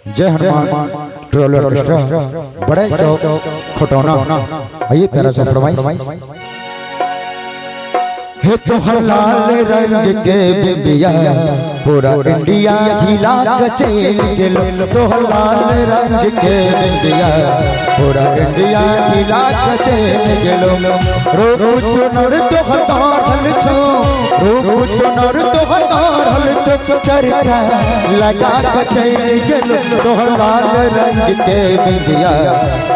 जय Hanuman troller orchestra, बड़े चौक खुटौना। आइए प्यारा सा फरमाइश। हे तोहर लाल रंग के बिंदिया पूरा इंडिया हिला के चल गेलो। तोहर लाल रंग के बिंदिया पूरा इंडिया हिला के चल गेलो। रूप सुनर तोहर गाढ़ल छो, रूप सुनर तोहर गाढ़ल छो, चर्चा लगा के चल गेलो। तोहर लाल रंग के बिंदिया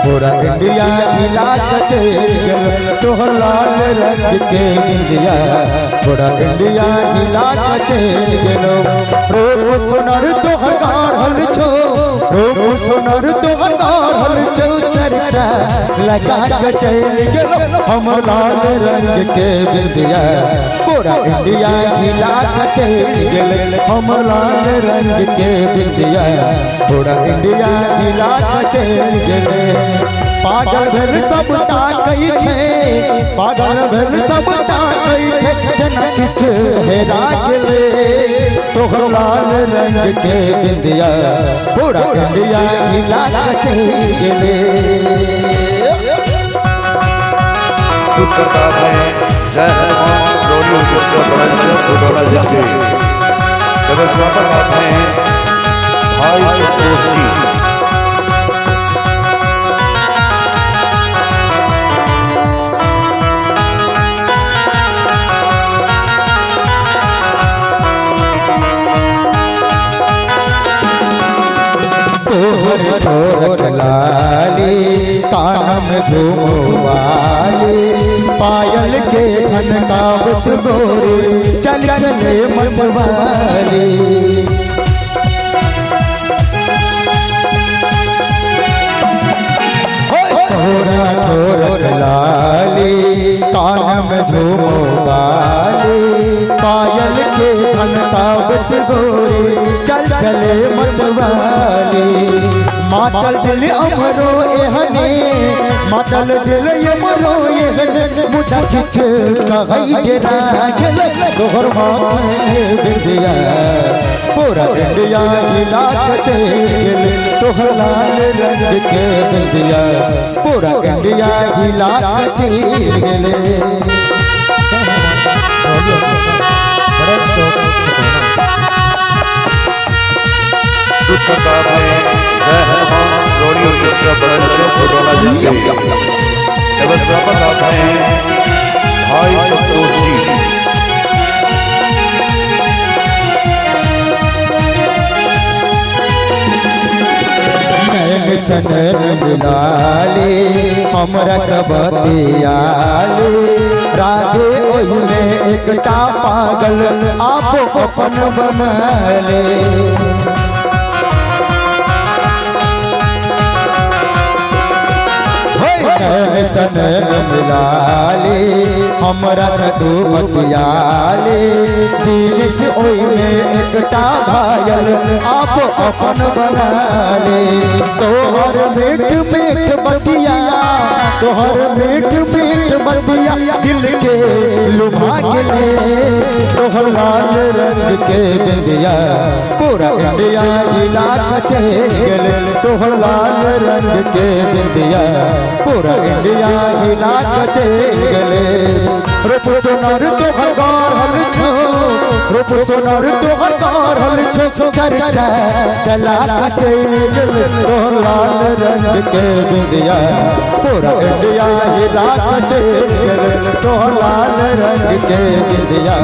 पूरा इंडिया हिला के चल गेलो। तोहर लाल रंग के बिंदिया पूरा इंडिया हिला के चल गेलो। रूप सुनर तोहर गाढ़ल छो, रूप सुनर तोहर गाढ़ल छो, चर्चा लगा के चल गेलो। हम लाल रंग के बिंदिया पूरा इंडिया हिला के चल गेलो। हम लाल रंग के बिंदिया पूरा इंडिया हिला के चल गेलो। पागल भेल सब ताकै छै, पागल भेल सब ताकै छै, जेना किछु हेरा गेलै। तोहर लाल रंग के बिंदिया पूरा इंडिया हिला के चल गेलै। प्रस्तुत हैं जय हनुमान ट्रॉली ऑर्केस्ट्रा, बड़ा चौक खुटौना जिले। व्यवस्थापक हैं भाई संतोष जी। तोहर ठोर लाली कान में झुमवाली, पायल के झनकावत गोरी चल चले मतवाली। तोहर ठोर लाली कान में झुमवाली, पायल के झनकावत गोरी चल चले मतवाली। मातल दिल अमरो एहने, मातल दिल अमरो एहने, मुदा किछ कहै डेरा गेल। तोहर माथे बिंदिया पूरा इंडिया हिला के चल गेल। तोहर लाल रंग के बिंदिया पूरा इंडिया हिला के चल गेल। प्रस्तुत हैं जय हनुमान ट्रॉली ऑर्केस्ट्रा, बड़ा चौक खुटौना जिले। व्यवस्थापक हैं भाई संतोष जी। नैन सनर मिलाले हमरा सब दियाले, राधे ओहिमे एकटा पागल आप अपन बनले। नैन सनर मिलाले हमरा सदु बतियाले, दिल से ओहिमे एकटा घायल आप अपन बनाले। तोहर मीठ मीठ बतिया, तोहर मीठ मीठ बतिया दिल के लुभा गेले। तोहर लाल रंग के बिंदिया पूरा इंडिया हिला के चल गेले। तोहर लाल रंग के बिंदिया पूरा इंडिया हिला के चल गेले। रूप सोनार तोहर गाढ़ल छो, रूप सोनार तोहर गाढ़ल छो, चर्चा चला के चल गेले। तोहर लाल रंग के बिंदिया पूरा इंडिया हिला के चल गेले। तोहर लाल रंग के बिंदिया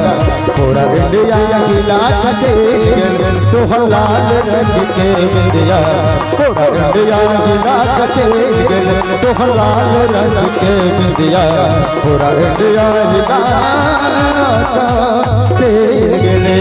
पूरा इंडिया हिला के चल गेले। तोहर लाल रंग के बिंदिया पूरा इंडिया हिला के चल गेले। तोहर लाल रंग के बिंदिया पूरा इंडिया हिला के चल गेले।